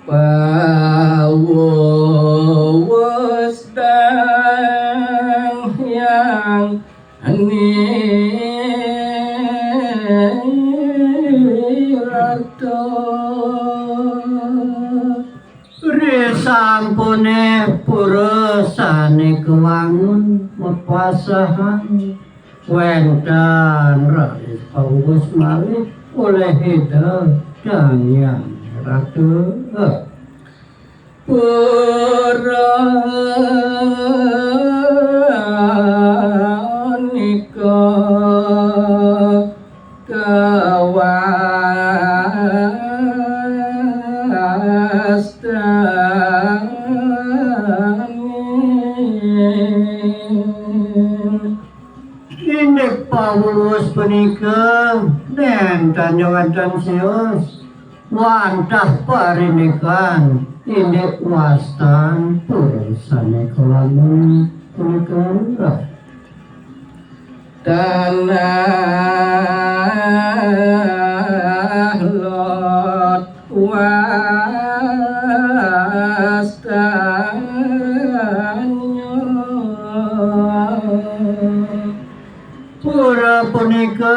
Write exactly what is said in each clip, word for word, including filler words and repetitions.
Pawus dang hyang ni rarta. Risampune pura sane kawangun mapasahang, wenten raris pawus malih olih Ida Dang Hyang Ratu. Pura nika kawastani. Indik pawus punika nenten wenten sios wantah parindikan indik wastan pura sane kawangun punika. Tanah Lot wastanya. Pura punika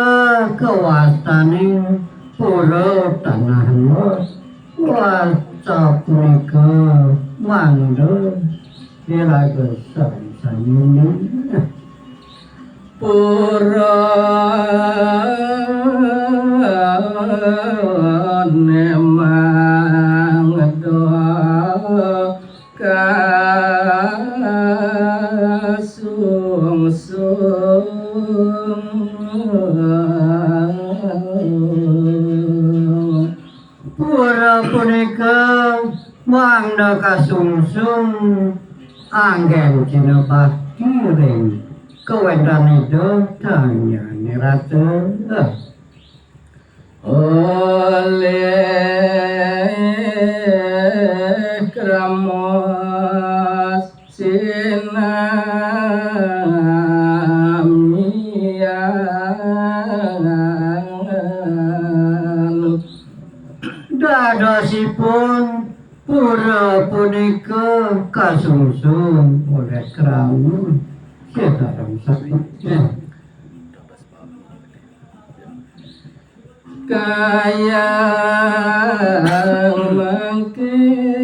kawastaning pura Tanah Lot. Wasta punika mangda iraga sami-sami. Pura ne mangda kasungsung. Pura punika mangda kasungsung anggen jinebakti ring kawentenan Ida Dang Hyang Ratu. Olih krama sinamian. Dadosipun pura punika kasungsung olih krama sinareng sakti. Kayang mangkin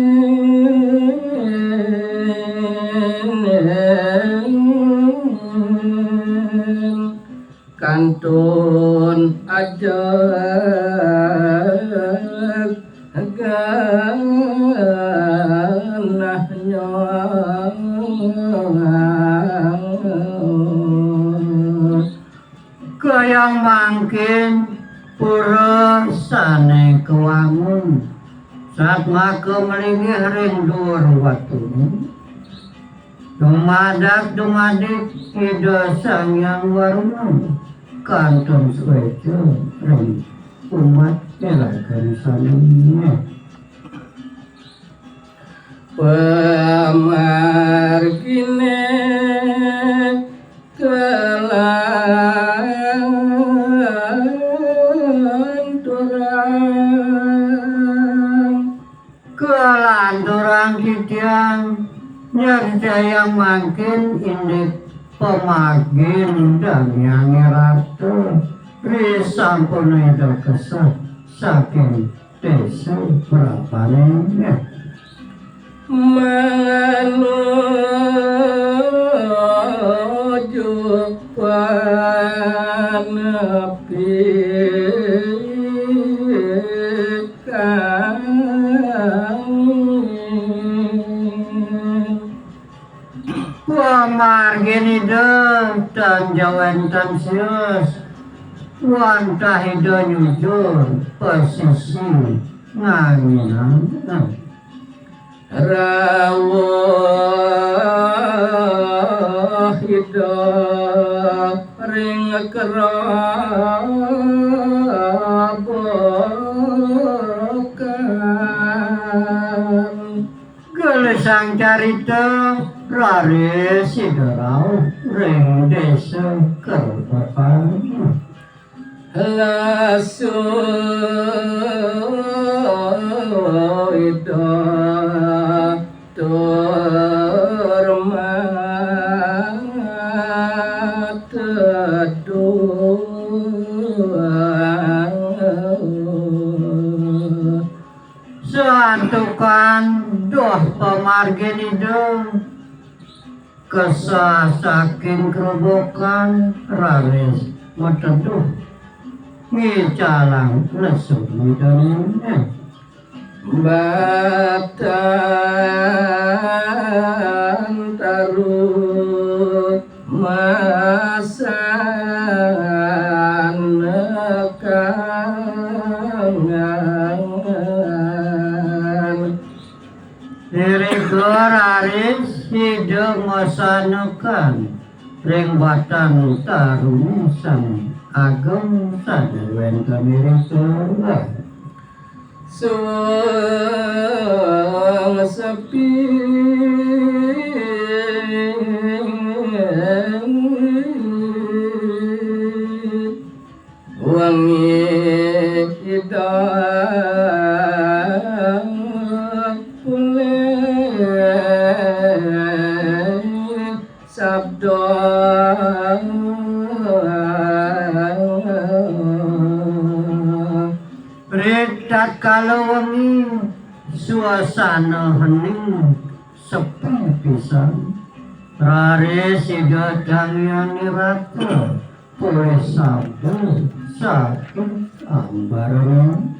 kantun ajeg ganahnya. Kayang mangkin pura sane kawangun satmaka malinggih ring duur watune. Dumadak dumadik Ida Sang Hyang Waruna kantun sueca ring umat iraga sami. Pamargine kalanturang. Kalanturang titiang nyarcayang mangkin indik pamargin Dang Hyang Ratu risampun Ida kesah saking desa Prapane. Manuju panepi kami. Pamargin Ida tan jawenten sios, wantah Ida nyujur pasisi nganginang. Rawuh Ida ring kerobokan. Gelisang carita raris Ida rauh ring desa Kerobokan. Lasu Ida Pamargin Ida kesah saking kerobokan, raris mateduh ngicalang lesu Ida. Batang taru masanekangan. Irika raris Ida masanekan ring batang taru sane ageng sane wenten irika. Suwung sepi wengi Ida polih sabda. Ritatkala wengi, suasana hening sepi pisan. Raris Ida Hyang Hyang Wirata polih sabda saking ambaran.